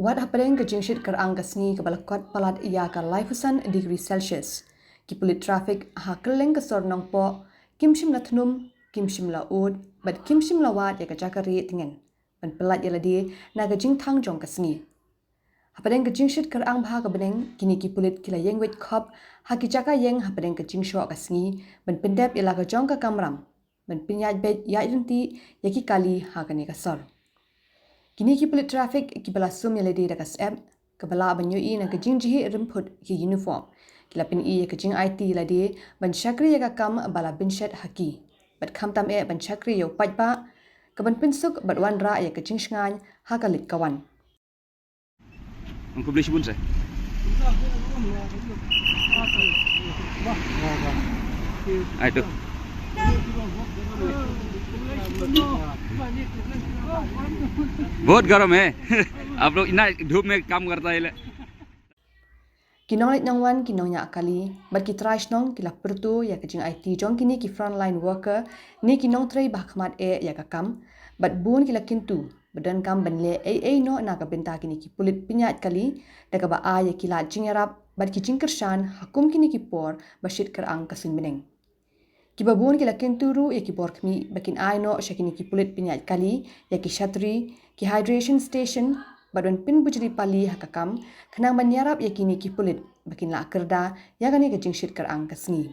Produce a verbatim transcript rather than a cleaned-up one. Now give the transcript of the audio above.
Wat hapdeng ka jingshit kyrang ka sngi kaba la kot palat ïa ka laiphew san degree Celsius, ki pulit traffic ha kylleng ka sor Nongpoh kim shym la thnum, kim shym la ud bad kim shym la wad ïa ka jaka rieh tngen ban pyllait ïa lade na ka jingthang jong ka sngi. Hapdeng ka jingshit kyrang bha ka bneng, kine ki pulit ki la ïeng weit khop ha ki jaka ïeng hapdeng ka jingshoh ka sngi ban pyndep ïa la ka jong ka kamram ban pynïaid beit ïaid ryntih ïa ki kali ha kane ka sor. Kine ki pulit traffic kiba la sum ïa lade da ka syep kaba lah ban ïohi na ka jingjhieh rymput ki uniform, ki la pyni ïa ka jingaiti ïa lade ban shakri ïa ka kam ba la bynshet ha ki bad khamtam eh ban shakri ïa u paidbah, ka ban pynsuk bad wanrah ïa ka jingshngaiñ ha ka leit ka wan. Ang kubli shibun sa. Ai tu. बहुत गर्म है। आप लोग इतना धूप में काम करता है ले। Ki nongleit nongwan, ki nongñiah kali bad ki trai shnong ki la pyrto ïa ka jingaiti jong kine ki frontline worker ne ki nongtrei ba hakhmat eh ïa ka kam, bad bun ki la kyntu ba donkam ban leh ei ei noh na ka bynta kine ki pulit pynïaid kali da kaba ai ïa ki lad jingïarap bad ki jingkyrshan ha kum kine ki por ba shit kyrang ka suiñ bneng. Kiba bun ki la kyntu ruh ïa ki bor khmih ba kin ai noh sha kine ki pulit pynïaid kali ïa ki shatri, ki hydration station bad ban pynbujli pali ha ka kam khnang ban ïarap ïa kine ki pulit ba kin lah kyrda ïa kane ka jingshit kyrang ka sngi.